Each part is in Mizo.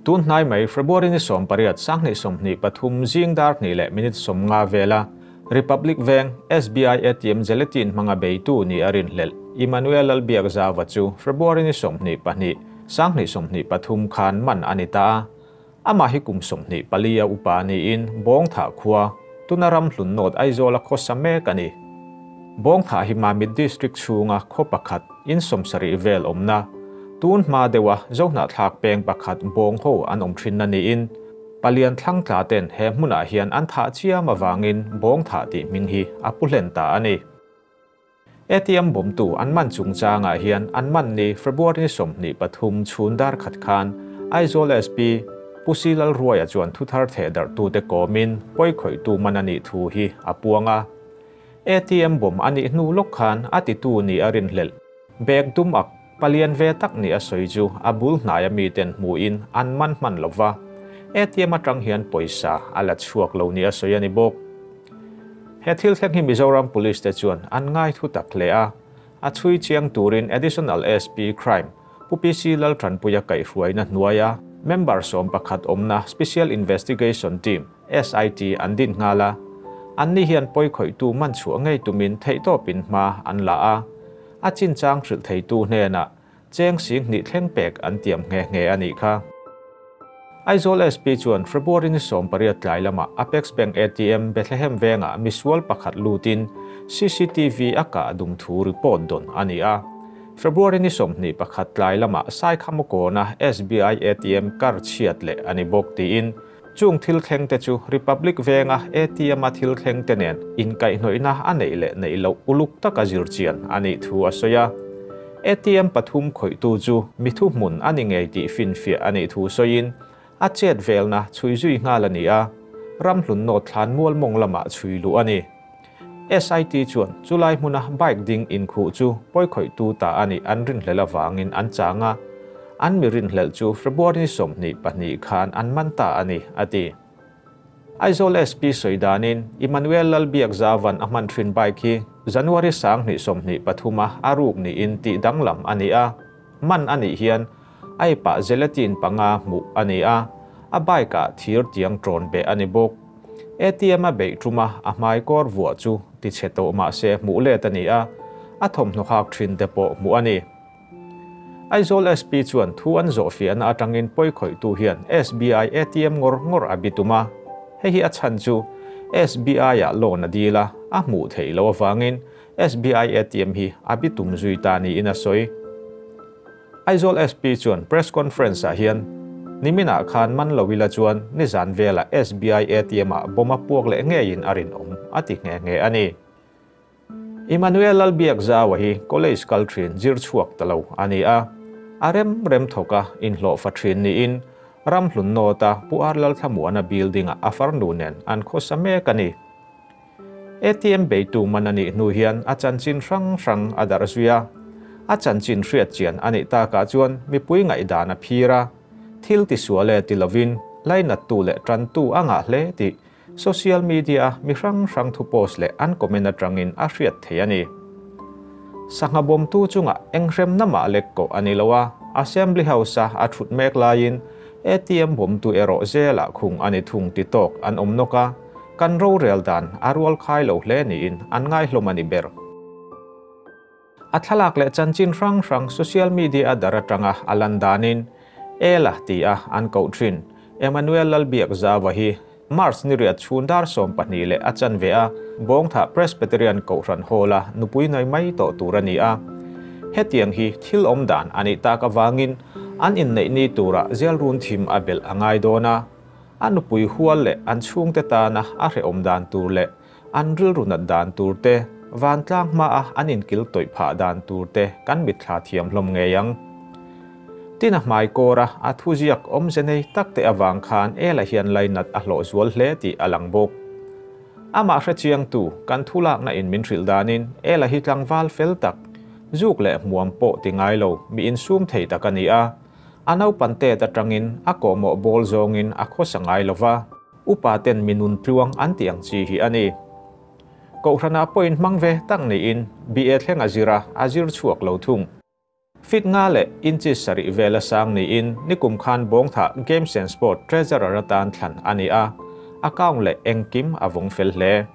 Tun hnai mai February ni 18 2023 zing dar hnih leh minute 50 vela Republic Veng SBI ATM gelatin hmanga beitu ni a rinhlelh Emmanuel Lalbiakzauva chu February ni 22 2023 khan man a ni ta a. Amah hi kum 24 a upa niin Bawngthah khua tuna ram hlun North Aizawl a khawsa mek a ni. Bawngthah hi Mamit District chhunga khaw pakhat in 70 vel awmna tun hma deuha Zohnahthlak peng pakhat bawng ho an awm thinna niin palian thlang tla ten he hmunah hian an thah chiam awangin Bawngthah tih hming hi a pu hlen ta a ni. ATM bomtu an man chungchangah hian an man ni February ni 23 chhun dar khat khan Aizawl SP Pu C Lalruaia chuan thuthar theh darh tu te kawmin pawi khawih tu man a nih thu hi a puang a. ATM bom a nih hnu lawk khan a titu ni a rinhlelh. Bag dum ak palian ve tak ni a sawi chu a bul hnai a mi ten hmuin an man hman lova. ATM atang hian pawisa a la chhuak lo ni a sawi a ni bawk. He thil thleng hi Mizoram Police te chuan an ngai thu tak hle a. A chhui chiang turin Additional SP Crime Pu PC Lalthanpuia kaihhruaina hnuaia member 11 awmna Special Investigation Team SIT an din nghal a. An ni hian pawi khawih tu man chhuah ngei tumin theihtawpin hma an la a. A chinchang hrilh theitu hnenah cheng sing hnih thleng pek an tiam nghe nghe a nih kha. Aizawl SP chuan February ni 18 tlai lama Apex Bank ATM Bethlehem venga misual pakhat lutin CCTV a ka dum thu report don a ni a. February ni 21 tlai lama Saikhamukona SBI ATM kar chhiat leh ani bawk tiin chung thil thleng te chu Republic venga ATM a thil thleng te nen inkaihhnawihna a neih leh neih loh uluk taka zir chian a nih thu a sawi a. ATM pathum khawih tu chu mithu hmun a ni ngei tih finfiah a nih thu sawiin a chet velna chhui zui nghal a ni a. Ram hlun nawt thlan mual mawng lamah chhui luh a ni. SIT chuan chulai hmuna bike ding inkhuh chu pawi khawih tu ta a nih an rinhlel awangin an chang a. An mi rinhlel chu February ni 22 khan an man ta a ni a ti. Aizawl SP sawidanin Emmanuel Lalbiakzauva'n a hman thin bike hi January 2023 a aruk niin tih danglam a ni a. Man a nih hian ai pah gelatin panga hmuh a ni a. A bike ah thir tiang trawn be a ni bawk. ATM a beih tuma a hmai kawr vuah chu ti chhe tawh mah se hmuh let a ni a. A thawmhnaw hak thin te pawh hmuh a ni. Aizawl SP chuan thu an zawh fiahna atangin pawi khawih tu hian SBI ATM ngawr ngawr a bitum a. Hei hi a chhan chu SBI a loan a deal a, a hmuh theih lo awangin SBI ATM hi a bitum zui ta niin a sawi. Aizawl SP chuan press conference ah hian niminah khan man lo ila chuan nizan vela SBI ATM ah bom a puak leh ngeiin a rinawm a ti nghe nghe a ni. Emmanuel Lalbiakzauva hi college kal thin zir chhuak ta lo a ni a. A rem rem thawka inhlawh fa thin niin ram hlun nawta Pu Ar Lalthlamuana building ah a farnu nen an khawsa mek a ni. ATM beitu man a nih hnu hian a chanchin hrang hrang a darh zui a. A chanchin hriat chian a nih takah chuan mipui ngaihdan a phir a. Thil tisual e ti lovin lainat tu leh tan tu a ngah hle tih social media mi hrang hrang thu post leh an comment atangin a hriat thei a ni. Sangha bom tu chunga enghrem nama lek ko ani loa Assembly House a a thut mek laiin ATM bom tu erawh zela khung ani thung ti tawk an awm nawk a. Kan ro rel dan a rual khai lo hle niin an ngai hlawm a ni ber. A thlalak leh chanchin hrang hrang social media a dar atanga a lan danin Ela ti a an koh thin Emmanuel Lalbiakzauva hi March ni riat chhun dar 12 leh a chan ve a Bawngthah Presbyterian Kohhran Hall a nupui nei mai tawh tur a ni a. Hetiang hi thil awm dan a nih tak awangin an inneih ni tura zel run thim a belh a ngai dawn a. A nupui hual leh an chhungte tana a hrehawm dan tur leh an rilrunat dan tur te vantlang hma a an inkil tawih phah dan tur te kan mitthla thiam hlawm ngei ang. Tin a hmai kawr a a thuziak awmze nei tak te awang khan Ela hian lainat a hlawh zual hle tih a lang bawk. Amah hre chiang tu kan thulakna in min hrilh danin Ela hi tlangval fel tak zuk leh hmuam pawh ti ngai lo mi insum thei tak a ni a. A naupan tet atangin a kawhmawh bawl zawngin a khawsa ngai lova. Upa ten minun tluang an ti ang chi hi a ni. Kohhrana pawhin hmang ve tak niin BA thleng a zira a zir chhuak lo thung. Feet nga leh inches sarih vela sang niin nikum khan Bawngthah Games and Sport Treasurer atan thlan a ni a, account leh engkim a vawng fel hle.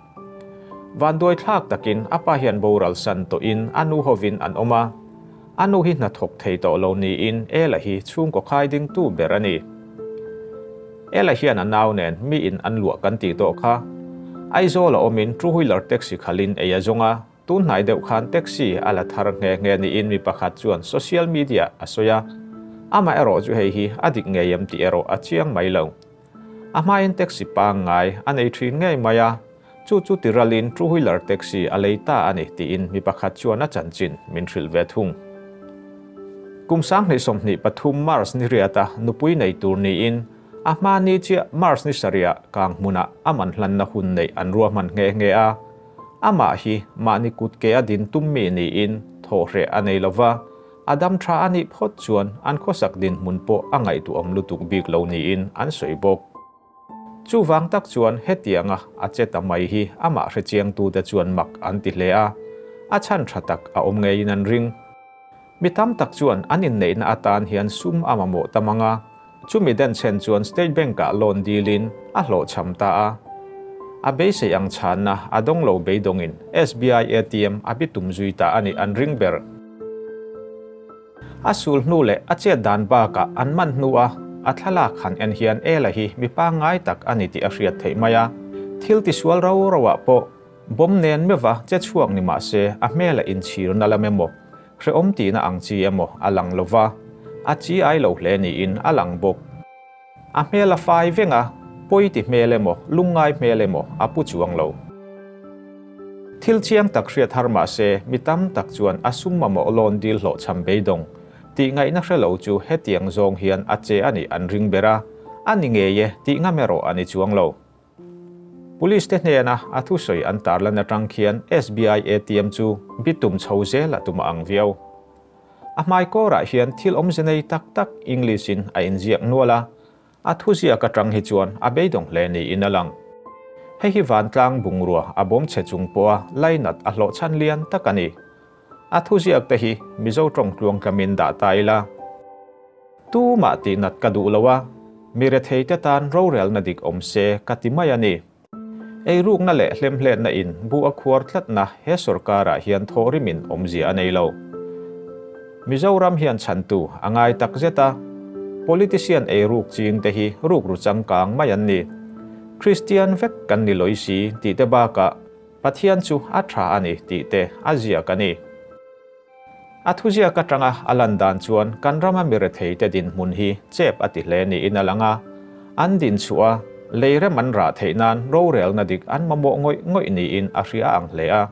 Vanduai thlak takin a pa hian boral san tawhin a nu hovin an awm a, a nu hi hnathawk thei tawh lo niin Ela hi chhungkaw khai dingtu ber a ni. Ela hian a nau nen mi in an luah kan tih tawh kha. Aizawl a awmin two wheeler taxi khalhin ei a zawng a, tun hnai deuh khan taxi a la thar nghe nghe niin mi pakhat chuan social media a sawi a, amaherawh chu hei hi a dik ngei em tih erawh a chiang mai lo. A hmain taxi pangngai a nei thin ngei mai a, chu chu tiralin two wheeler taxi a lei ta a ni tiin mi pakhat chuan a chanchin min hrilh ve thung. Kum 2023 March ni riata nupui nei tur niin a hma ni chiah March ni sarihah kang hmunah a man hlanna hun neih an ruahman nghe nghe a. Amah hi mahni kut ke a din tum mi niin thawhhreh a nei lova, a dam tha a nih phawt chuan an khawsak dinhmun pawh a ngaihtuahawm lutuk bik lo niin an sawi bawk. Chuvang tak chuan hetianga a che ta mai hi amah hrechiangtute chuan mak an ti hle a, a chhan tha tak a awm ngeiin an ring. Mi tam tak chuan an inneihna atan hian sum a mamawh ta mang a, chumi denchhen chuan State Bank-ah loan dilin a hlawhchham ta a. A beisei ang chhanna a dawng lo beidawngin SBI ATM a bitum zui ta a nih an ring ber. A sul hnu leh a chet dan bakah an man hnu a, a thlalak han en hian Ela hi mi pangngai tak a ni tih a hriat theih mai a. Thil tisual ro roah pawh Bawm nen meuha che chhuak ni mah se a hmela inchhirna lam emaw, hrehawm tihna ang chi emaw a lang lo va, a chi ai lo hle niin a lang bawk. A hmel a fai veng a, pawi ti hmel emaw, lungngai hmel emaw a pu chuang lo. Thil chiang tak hriat har mah se mi tam tak chuan a sum mamawh lawn dil hlawhchham beidawng tih ngaihna hre lo chu hetiang zawng hian a che a nih an ring ber a, a ni ngei e tih ngam erawh a ni chuang lo. Police te hnena a thusawi an tarlan atang khian SBI ATM chu bitum chho zel a tum a ang viau. A hmaikawrah hian thil awmze nei tak tak English in a inziak nual a, a thuziak atang hi chuan a beidawng hle niin a lang. Hei hi vantlang bungrua a bawm chhe chung pawha lainat a hlawhchhan lian tak a ni. A thuziak te hi Mizo tawng tluangtlamin dah ta ila. Tumah tihnat ka duh lo a, mi rethei te tan rorelna dik awm se ka ti mai a ni. Eirukna leh hlemhletna in bu a khuar tlatna he sorkarah hian thawhrimin awmzia a nei lo. Mizoram hian chhantu a ngai tak zet a, politician eiruk ching te hi rukru changkang mai an ni. Kristian vek kan ni lawih si tih te bakah Pathian chu a tha a ni tih te a ziak a ni. A thuziak atanga a lan dan chuan kan rama mi retheite dinhmun hi chep a ti hle niin a lang a, an din chhuah a, lei rem an rah theih nan rorelna dik an mamawh ngawih ngawih niin a hria ang hle a.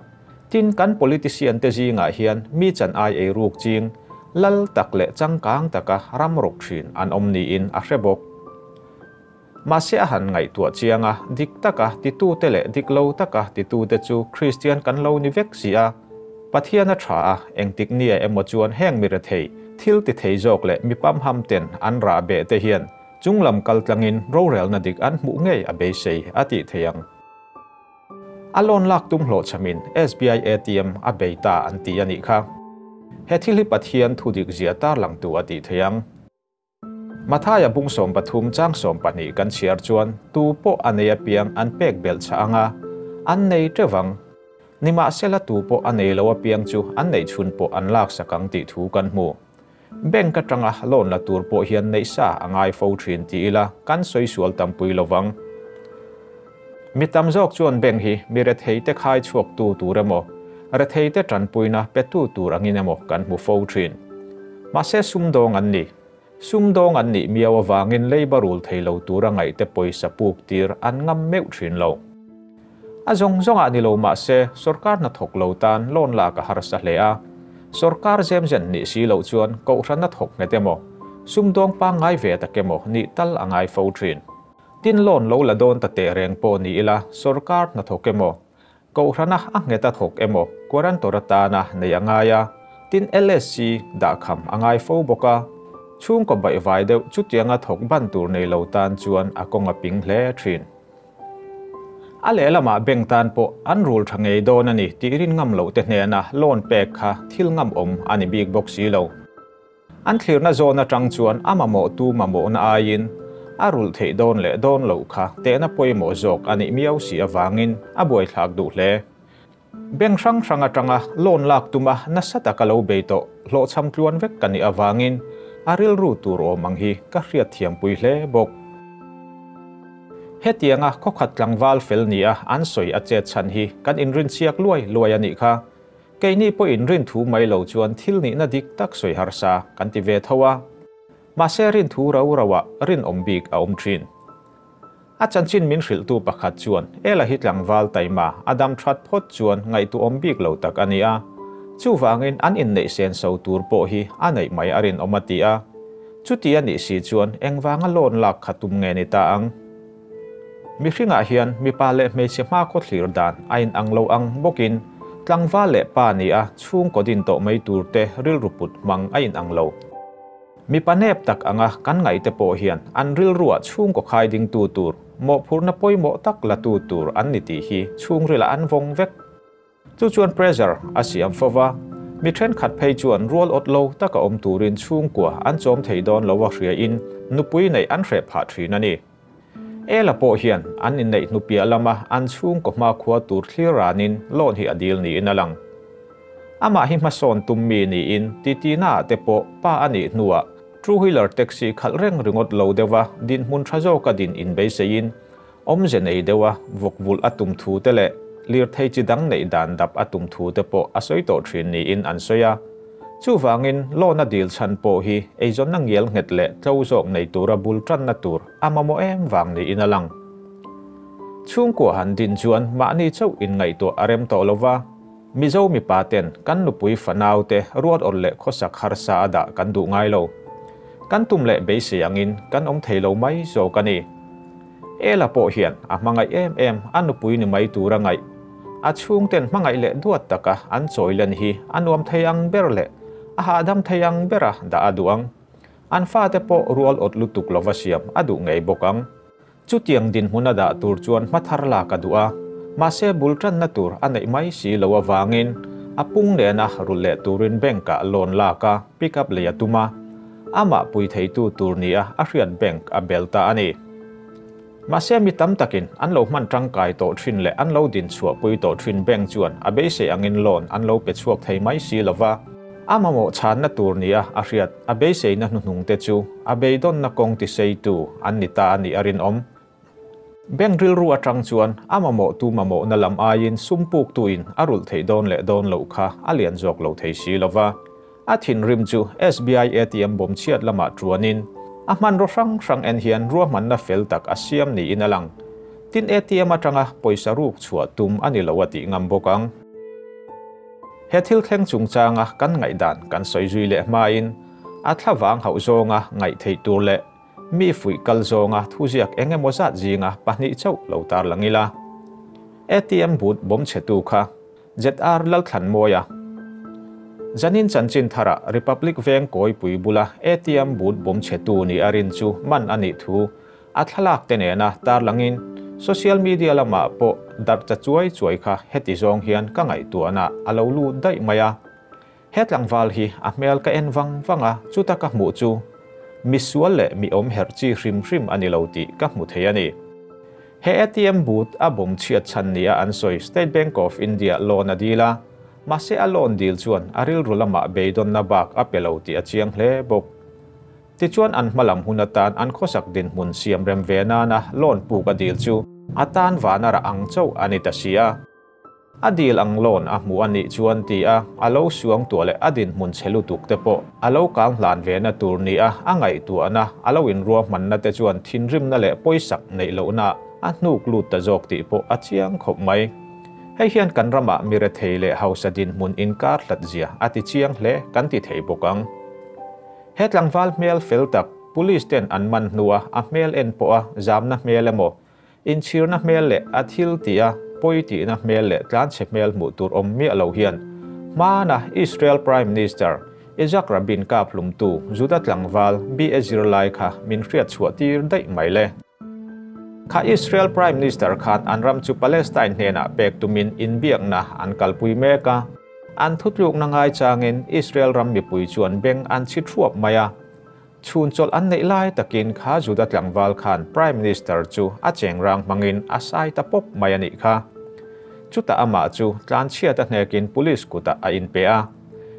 Tin, kan politician te zingah hian mi chan ai ei ruk ching, lal tak leh changkang taka ram rawk thin an awm niin a hre bawk. Mahse a han ngaihtuah chiang a, dik taka titute leh dik lo taka titute chu Kristian kan lo ni vek si a. Pathian a tha a, engtik nia emaw chuan heng mi rethei, thil ti thei zawk leh mi pamham ten an rah beh te hian chunglam kal tlangin rorelna dik an hmuh ngei a beisei a tih thei ang. A loan lak tum hlawhchhamin SBI ATM a bei ta an ti a nih kha. He thil hi Pathian thu dik zia tarlangtu a tih thei ang. Mathaia bung 13 chang 12 kan chhiar chuan tu pawh a nei apiang an pek belh chah ang a, an nei teuh ang. Nimahsela tu pawh a nei lo apiang chu an neih chhun pawh an laksak ang tih thu kan hmu. Bank atanga loan la tur pawh hian neih sa a ngai fo thin ti ila kan sawi sual tampui lo vang. Mi tam zawk chuan bank hi mi retheite khai chhuaktu tur emaw, retheite tanpuina petu tur angin emaw kan hmu fo thin. Mahse sumdawng an ni. Sumdawng an nih miau avangin leiba rul thei lo tura ngaihte pawisa puk tir an ngam meuh thin lo. A zawng zawngah ni lo mahse sorkar hnathawk lo tan loan lak a harsa hle a. Sorkar zemzen nih si loh chuan kohhran hnathawk nghet emaw, sumdawng pangngai ve tak emaw nih tal a ngai fo thin. Tin loan lo la dawn ta teh reng pawh ni ila sorkar hnathawk emaw, kohhrana a nghet a thawk emaw guarantor atana nei a ngai a, tin LSC dahkham a ngai fo bawk a, chhungkaw baihvai deuh chutianga thawk ban tur nei lo tan chuan a kawng a ping hle thin. A lehlamah bank tan pawh an rul tha ngei dawn a ni tih rin ngam loh te hnena loan pek kha thil ngam awm a ni bik bawk si lo. An thlirna zawn atang chuan a mamawhtu mamawhna aiin a rulh theih dawn leh dawn loh kha tehna pawimawh zawk a nih miau si avangin a buaithlak duh hle. Bank hrang hrang atanga loan lak tuma nasa taka lo bei tawh hlawhchham tluan vek ka nih avangin a rilru tur awm ang hi ka hriatthiampui hle bawk. Hetianga khawkhat tlangval fel nia an sawi a chet chhan hi kan inrinchhiak luai luai a nih kha. Keini pawhin rinthu mai lo chuan thil nihna dik tak sawi harsa kan ti ve tho a. Mahse rinthu rau rauah rinawm bik a awm thin. A chanchin min hrilhtu pakhat chuan Ela hi tlangval taima a dam that phawt chuan ngaihtuahawm bik lo tak a ni a. Chuvangin an inneih senso tur pawh hi a neih mai a rinawm a ti a. Chuti a nih si chuan engvanga loan lak kha tum nge ni ta ang? Mihringah hian mipa leh hmeichhe hmakhaw thlir dan a inang lo ang bawkin tlangval leh pa ni a chhungkaw din tawh mai tur te rilru put hmang a inang lo. Mipa nep tak anga kan ngaihte pawh hian an rilruah chhungkaw khai dingtu tur, mawhphurhna pawimawh tak latu tur an ni tih hi chhungrilah an vawng vek. Chu chuan pressure a siam fo va, mi thenkhat phei chuan rual awt lo taka awm turin chhungkua an chawm thei dawn lo a hriain nupui neih an hreh phah thin a ni. Ela pawh hian an inneih hnupiah lama an chhungkaw hmakhua tur thlir ranin loan hi a dil niin a lang. Amah hi hmasawn tum mi niin titinaah te pawh pa a nih hnuah two wheeler taxi khalh reng ringawt lo deuha dinhmun tha zawka din inbeiseiin Awmze nei deuha vawk vulh a tum thu te leh lirthei chi dang neih dan dap a tum thu te pawh a sawi tawh thin niin an sawi a. Chuvangin loan a dil chhan pawh hi eizawnna ngial nghet leh tlo zawk nei tura bul tanna tur a mamawh em vang niin a lang. Chhungkua han din chuan mahni chauh inngaihtuah a rem tawh lova, Mizo mipa ten kan nupui fanau te ruat awrh leh khawsak harsa a dah kan duh ngai lo. Kan tum leh beisei angin kan awm thei lo mai zawk a ni. Ela pawh hian a hmangaih em em a nupui ni mai tura ngaih. A chhungten hmangaih leh duat taka an chawi len hi a nuam thei ang ber leh a hahdam thei ang bera dah a duh ang. An fate pawh rual awt lutuk lova siam a duh ngei bawk ang. Chutiang dinhmun a dah tur chuan hma thar lak a duh a, mahse bul tanna tur a neih mai si lo avangin a pung nena rulh leh turin bank-ah loan lak a pick up lei a tum a, amah pui theitu tur nia a hriat bank a bel ta a ni. Mahse mi tam takin an lo hman tangkai tawh thin leh an lo din chhuahpui tawh thin bank chuan a beisei angin loan an lo pe chhuak thei mai si lo va, a mamawh chhanna tur nia a hriat a beiseina hnuhnungte chu a beidawnna kawng tiseitu an ni ta a nih a rinawm. Bank rilru atang chuan a mamawhtu mamawhna lam aiin sum puktuin a rulh theih dawn leh dawn loh kha a lian zawk lo thei si lo va. A thinrim chu SBI ATM bawm chhiat lamah tuanin a hmanraw hrang hrang en hian ruahmanna fel tak a siam niin a lang. Tin ATM atanga pawisa ruk chhuah tum a ni lo a tih ngam bawk ang. He thil thleng chungchanga kan ngaihdan kan sawi zui leh hmain a thlavang hauh zawnga ngaih theih tur leh Mi fuih kal zawnga thuziak eng emaw zat zinga pahnih chauh lo tar lang ila. ATM booth bawm chhetu kha ZR Lalthlanmawia. Zanin chanchin tharah Republic Veng Kawipui bula ATM booth bawm chhetu ni a rin chu man a nih thu a thlalak te nena tar langin social media lamah pawh darh cha chuai chuai kha heti zawng hian ka ngaihtuahna a lo lut daih mai a. He tlangval hi a hmel ka en vang vang a, chuta ka hmuh chu misual leh mi awm herh chi hrim hrim a ni lo tih ka hmu thei a ni. He ATM booth a bawm chhiat chhan nia an sawi State Bank of India loan a dil a, mahse a loan dil chuan a rilru lamah beidawnna bak a pe lo tih a chiang hle bawk. Tichuan an hmalam hun atan an khawsak dinhmun siam rem ve nana loan puk a dil chu a tan vana rah ang chauh a ni ta si a. A dil ang loan a hmuh a nih chuan ti a, a lo suang tuah leh a dinhmun chhe lutuk te pawh a lo kang hlan ve na tur ni a, a ngaihtuahna, a lo inruahmanna te chuan thinrimna leh pawisak neih lohna a hnuk lut ta zawk tih pawh a chiang khawp mai. Hei hian kan ramah mi rethei leh hausa dinhmun inkar hlat zia a ti chiang hle kan ti thei bawk ang. He tlangval hmel fel tak, police ten an man hnua a hmel en pawha zamna hmel emaw, Inchhirna hmel leh a thil tih a pawi tihna hmel leh tlanchhe hmel hmuh tur awm miah lo hian hmana Israel Prime Minister Isaac Rabin kap hlumtu Juda tlangval BA zirlai kha min hriat chhuah tir daih mai le. Kha Israel Prime Minister khan an ram chu Palestine hnenah pek tumin inbiakna an kalpui mek a. An thutlukna ngaichangin Israel ram mipui chuan beng an chhi thuap mai a. Chhun chawlh an neih lai takin kha Juda tlangval khan Prime Minister chu a chengrang hmangin a sai ta pawp mai a nih kha. Chutah amah chu tlanchhiat a hnekin police kutah a inpe a.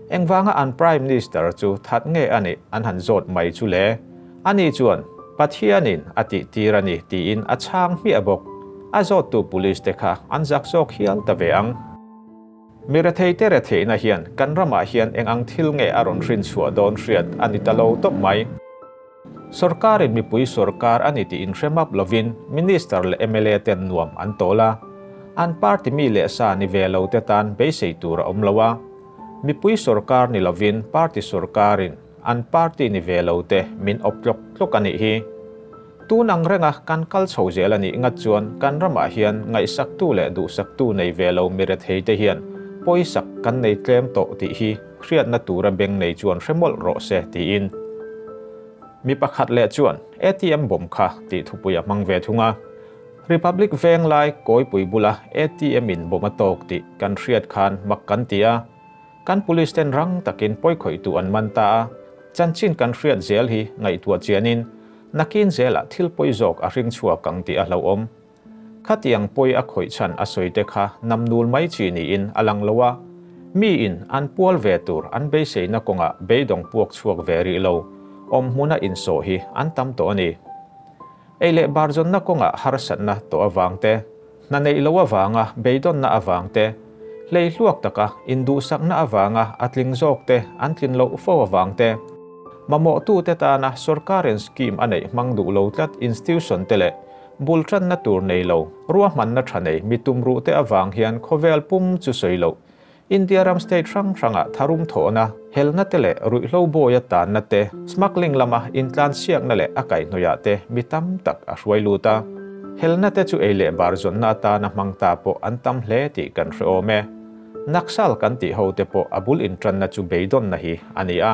Engvanga an Prime Minister chu that nge a nih an han zawt mai chu le? Ani chuan, Pathianin a tih tir a ni tiin a chhang hmiah bawk. A zawttu police te kha an zak zawk hial ta ve ang. Mi retheite retheihna hian kan ramah hian eng ang thil nge a rawn hrin chhuah dawn hriat a ni ta lo tawp mai. Sorkarin mipui sorkar a ni tih inhre map lovin Minister leh mla ten nuam an tawl a, an party mi leh sa ni ve lo te tan beisei tur a awm lo a. Mipui sorkar ni lovin party sorkarin an party ni ve lo te min awp tlawk tlawk a nih hi. Tun ang renga kan kal chho zel a nih ngat chuan kan ramah hian ngaihsaktu leh duhsaktu nei ve lo mi rethei te hian pawisak kan nei tlem tawh tih hi hriatna tura beng nei chuan hre mawlh rawh se tiin mi pakhat leh chuan ATM bawm kha tih thupui a hmang ve thung a. Republic Venglai kawipui bula ATM in bawm a tawk tih kan hriat khan mak kan ti a. Kan police ten rang takin pawikhawihtu an man ta a, chanchin kan hriat zel hi ngaihtuah chianin nakin zelah thil pawi zawk a hring chhuak ang tih a hlauhawm. Khatiang pawi a khawih chhan a sawi te kha namnul mai chi niin a lang lo a, miin an pual ve tur an beiseina kawngah beidawng puak chhuak ve rih lo, awm hmuna insawh hi an tam tawh a ni. Ei leh bar zawnna kawngah harsatna tawh avang te, Hna neih loh avanga beidawnna avang te, hleihluak taka induhsakna avanga a tling zawk te an tlin loh fo avang te, mamawhtute tana sorkarin scheme a neih hmang duh lo tlat institution te leh bul tanna tur nei lo ruahmanna tha nei mi tumruhte avang hian khawvel pum chu sawi loh India ram state hrang hrangah tharum thawhna, helna te leh ruihhlo bawia tanna te, smuggling lama intlansiakna leh a kaihhnawihah te mi tam tak a hruai lut a. Helna te chu ei leh bar zawnna atana hmang ta pawh an tam hle tih kan hre awm e. Naxal kan tih ho te pawh a bul intanna chu beidawnna hi a ni a.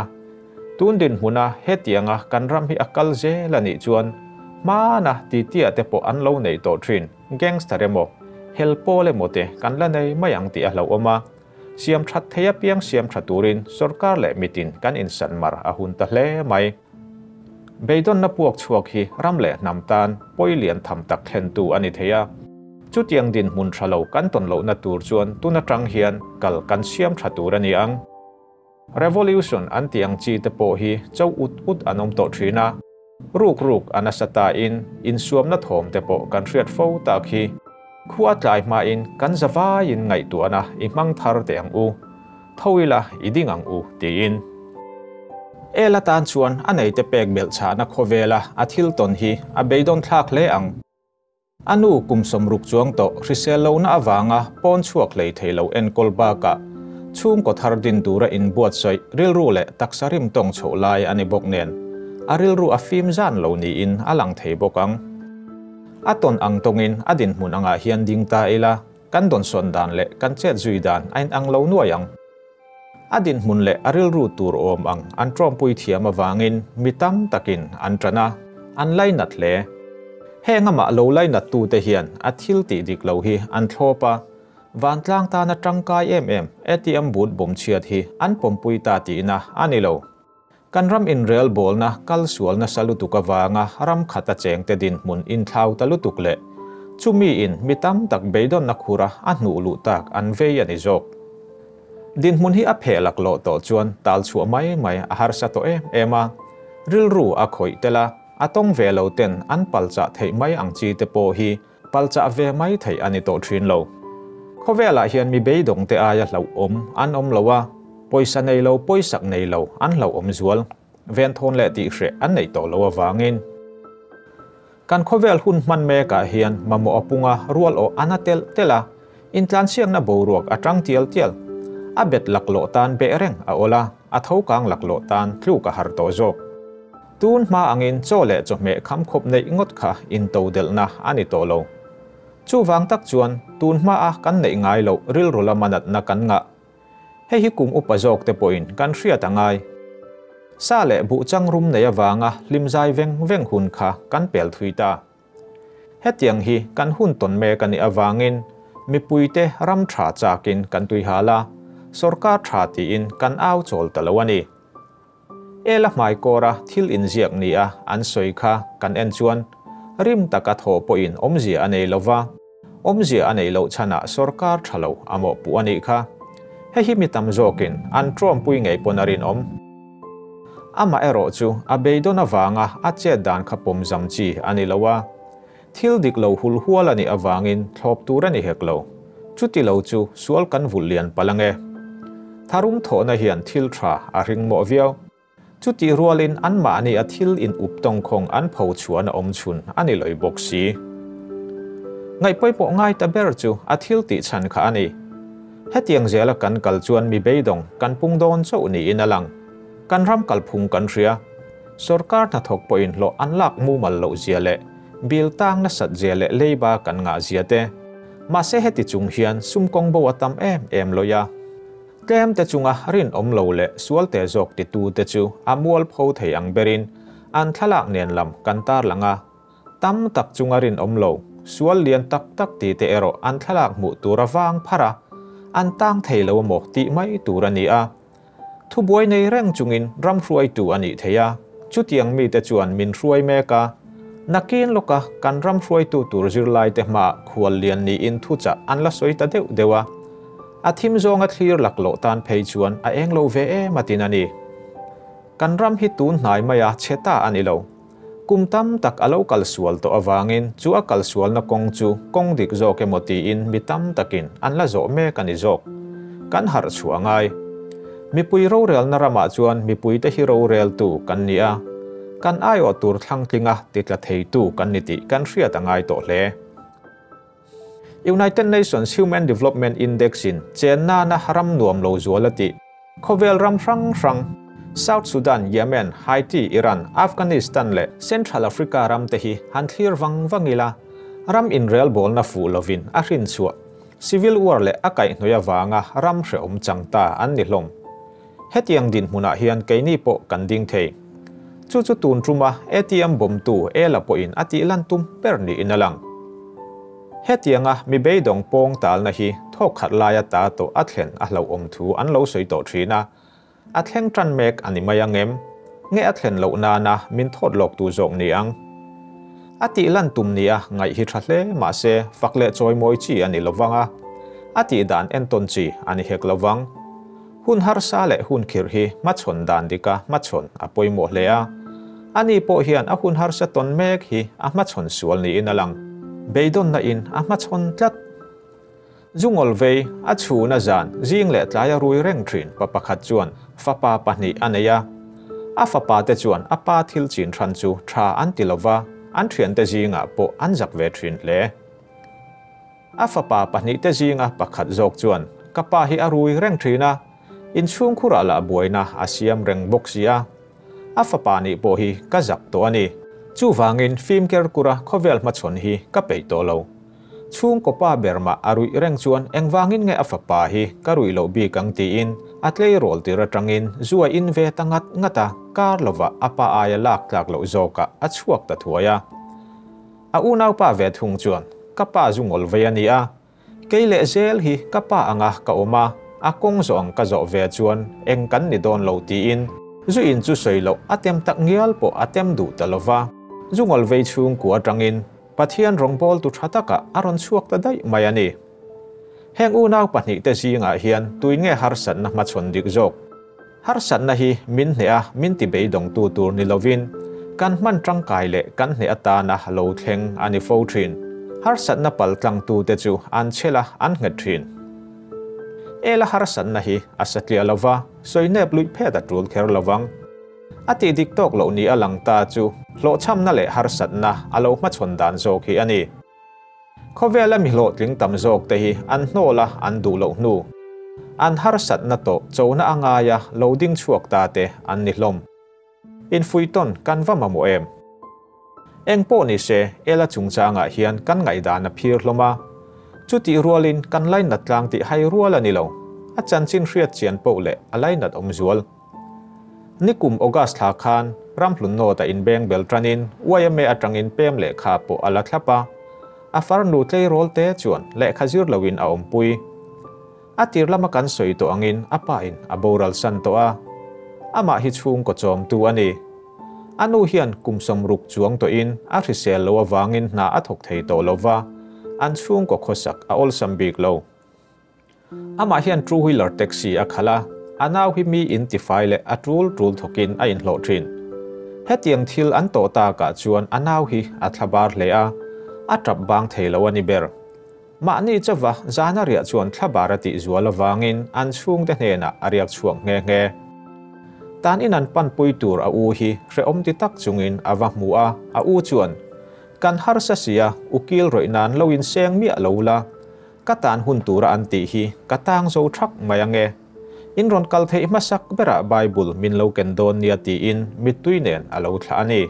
Tun dinhmuna hetianga kan ram hi a kal zel a nih chuan hmana titia te pawh an lo neih tawh thin. Gangster emaw, hel pawl emaw te kan la nei mai ang tih a hlauhawm a, siam that thei apiang siam tha turin sorkar leh mitin kan insan mar a hun ta hle mai. Beidawnna puak chhuak hi ram leh hnam tan pawi lian tham tak thlentu a ni thei a, chutiang dinhmun tha lo kan tawn lohna tur chuan tun atang hian kal kan siam tha tur a ni ang. Revolution an tih ang chi te pawh hi cho ut ut an awm tawh thin a, ruk ruk a nasa ta in insuamna thawm te pawh kan hriat fo tak hi. Khua tlai hmain kan zavaiin ngaihtuahna i hmang thar teh ang u, tho ila i ding ang u tiin. El atan chuan a neite pek belhchhahna khawvela a thil tawn hi a beidawn thlak hle ang. A nu kum 60 chuang tawh hrisel lohna avanga pawn chhuak hlei thei lo enkawl bakah chhungkaw thar din tura inbuatsaih rilru leh taksa rim tawng chhoh lai a ni bawk nen a rilru a fim zan lo niin a lang thei bawk ang. A tawn ang tawngin a dinhmun angah hian ding ta ila kan dawnsawn dan leh kan chet zui dan a inang lo nuai ang. A dinhmun leh a rilru tur awm ang an tawmpui thiam avangin mi tam takin an tan a, an lainat hle. Heng amah lo lainattute hian a thil tih dik lo hi an thlawp a, vantlang tana tangkai em em ATM boot bawm chhiat hi an pawmpui ta tihna a ni lo. Kan ram inrel bawlna kal sual nasa lutuk avanga ram khata chengte dinhmun inthlau ta lutuk leh chumi in mi tam tak beidawnna khura a hnuh luh tak an vei a ni zawk. Dinhmun hi a pheh laklawh tawh chuan tal chhuah mai mai a harsa tawh em em a, rilru a khawih tel a, a tawng ve lo ten an palchah theih mai ang chi te pawh hi palchah ve mai theih a ni tawh thin lo. Khawvelah hian mi beidawng te aia hlauhawm an awm lo a, pawisa nei lo pawisak nei lo an hlauhawm zual, venthawn leh tihhreh an neih tawh lo avangin. Kan khawvel hun hman mekah hian mamawh a punga rual awh a na telh telh a, intlansiakna boruak a tang tial tial. A bet laklawh tan beh reng a awl a, a tho kang laklawh tan tluk a har tawh zawk. Tun hma angin chaw leh chawhmeh kham khawp neih ngawt kha intodelhna a ni tawh lo. Chuvang tak chuan tun hmaa kan neih ngai loh rilru lama natna kan ngah. Hei hi kum upa zawk te pawhin kan hriat a ngai. Sa leh buh chang rum nei avanga hlim zai veng veng hun kha kan pel thui ta. Hetiang hi kan hun tawn mek a nih avangin mipuite ram tha chakin kan tui hal a, Sorkar tha tiin kan au chawl ta lo a ni. Ela hmaikawra thil inziak nia an sawi kha kan en chuan rim taka thawh pawhin awmzia a nei lova, awmzia a neih loh chhanah sorkar tha lo a mawhpuh a nih kha. Hei hi mi tam zawkin an tawmpui ngei pawn a rinawm. Amaherawh chu a beidawn avanga a chet dan kha pawmzam chi a ni lo a. Thil dik lo hul hual a nih avangin thlawp tur a ni hek lo. Chuti lo chu sual kan vulh lian palh ange. Tharum thawhna hian thil tha a ring mawh viau. Chutih rualin anmahni a thil in up tawngkhawng an pho chhuahna awm chhun a ni lawih bawk si. Ngaihpawimawh ngai ta ber chu a thil tih chhan kha a ni. Hetiang zela kan kal chuan mi beidawng kan pung dawn chauh niin a lang. Kan ram kalphung kan hria. Sorkar hnathawk pawhin hlawh an lak mumal loh zia leh bill tang nasat zia leh leiba kan ngah zia te. Mahse heti chung hian sum kawng bo a tam em em lawih a. Tlem te chunga rinawm lo leh sual te zawk titu te chu a mual pho thei ang berin an thlalak nen lam kan tarlang a. Tam tak chunga rinawm lo, sual lian tak tak ti te erawh an thlalak hmuh tur a vang pharh a, an tang thei lo amaw tih mai tur a ni a. Thubuai nei reng chungin ram hruaitu a nih theih a, chutiang mite chuan min hruai mek a. Nakin lawka kan ram hruaitu tur zirlaite hmaah khual lian niin thuchah an la sawi ta deuh deuh a. A thim zawnga thlir laklawh tan phei chuan a eng lo ve em a tin a ni. Kan ram hi tun hnai maia chhe ta a ni lo. Kum tam tak a lo kal sual tawh avangin chu a kal sualna kawng chu kawng dik zawk emaw tiin mi tam takin an la zawh mek a ni zawk. Kan harh chhuah a ngai. Mipui rorelna ramah chuan mipuite hi roreltu kan ni a, kan aiawh tur thlangtlinga titla theitu kan ni tih kan hriat a ngai tawh hle. United Nations Human Development Index-in chen nana ram nuam lo zual a tih. Khawvel ram hrang hrang, South Sudan, Yemen, Haiti, Iran, Afghanistan leh Central Africa ram te hi han thlir vang vang ila, ram inrelbawlna fuh lovin a hrinchhuah, civil war leh a kaihhnawih avanga ram hrehawm chang ta an ni hlawm. Hetiang dinhmunah hian keini pawh kan ding thei. Chu chu tun tuma ATM bawmtu Ela pawhin a tih lan tum ber niin a lang. Hetianga mi beidawng pawng talna hi thawk khat laia ta tawh a thlen a hlauhawm thu an lo sawi tawh thin a, a thleng tan mek a ni mai ang em? Nge a thlen loh nana min thawt lawk tu zawk ni ang? A tih lan tum nia ngaih hi tha hle mahse fak leh chawimawi chi a ni lovang a, a tih dan entawn chi a ni hek lovang. Hun harsa leh hun khirh hi hmachhawn dan dika hmachhawn a pawimawh hle a. Ani pawh hian a hun harsa tawn mek hi a hmachhawn sual niin a lang. Beidawnna in a hmachhawn tlat. Zungawl vei, a chhuna zan, zing leh tlai a rui reng thin pa pakhat chuan fapa pahnih a nei a. A fapa te chuan a pa thil chin hran chu tha an ti lova, an thiante zingah pawh an zak ve thin hle. A fapa pahnihte zinga pakhat zawk chuan, Ka pa hi a rui reng thin a, inchhungkhurah lah buaina a siam reng bawk si a. A fapa nih pawh hi ka zak tawh a ni. Chuvangin fimker kura khawvel hmachhawn hi ka peih tawh lo. Chhungkaw pa ber mah a ruih reng chuan engvangin nge a fapa hi ka ruih loh bik ang tiin a tleirawl tir atangin zu a in ve ta ngat ngat a, kar lovah a pa aia lak tlak loh zawkah a chhuak ta thuai a. A unaupa ve thung chuan, Ka pa zu ngawl vei a ni a, kei leh zel hi ka pa anga ka awm a, a kawng zawh ang ka zawh ve chuan eng kan ni dawn lo tiin zu in chu sawi loh a tem tak ngial pawh a tem duh ta lo va. Zu ngawl vei chhungkua atangin Pathian rawngbawltu tha takah a rawn chhuak ta daih mai a ni. Heng unau pahnihte zingah hian tui nge harsatna hmachhawn dik zawk? Harsatna hi min hneh a, min ti beidawngtu tur ni lovin, kan hman tangkai leh kan hneh atana lo thleng a ni fo thin. Harsatna pal tlangtute chu an chhel a, an nghet thin. Ela harsatna hi a satliah lova, sawi nep luih phet a tul kher lovang. A tih dik tawk loh ni a lang ta chu hlawhchhamna leh harsatna a lo hmachhawn dan zawk hi a ni. Khawvela mi hlawhtling tam zawk te hi an hnawl a, an duh loh hnu. An harsatna tawh chona a ngai a, lo ding chhuak ta te an ni hlawm. Infuihtawn kan va mamawh em? Eng pawh ni se, Ela chungchangah hian kan ngaihdan a phir hlawm a. Chutih rualin kan lainat tlang tih hai rual a ni lo. A chanchin hriat chian poh leh a lainat awm zual. Nikum August thla khan Ramhlun North-a inbeng bel tanin YMA atangin pem lehkha pawh a la thlap a, a farnu tleirawl te chuan lehkha zir loin a awmpui. A tir lama kan sawi tawh angin a pa in a boral san tawh a. Amah hi chhungkaw chawmtu a ni. A nu hian kum 60 chuang tawhin a hrisel lo avangin hna a thawk thei tawh lova, an chhungkaw khawsak a awlsam bik lo. Amah hian two wheeler taxi a khalh a, a nau hi mi in tifai leh a tul tul thawkin a inhlawh thin. Hetiang thil an tawh takah chuan a nau hi a thlabar hle a, a tap bang thei lo a ni ber. Mahni chauva zana riah chuan thlabar a tih zual avangin an chhungte hnenah a riak chhuak nghe nghe. Tan in an panpui tur a u hi hrehawm ti tak chungin a va hmu a, a u chuan, Kan harsa sia, ukil rawih nan lo inseng miah lo la, Ka tan hun tura an tih hi ka tang zo thak mai ange. In rawn kal theih hmasak berah Bible min lo ken dawn nia tiin mittui nen a lo thlah a ni.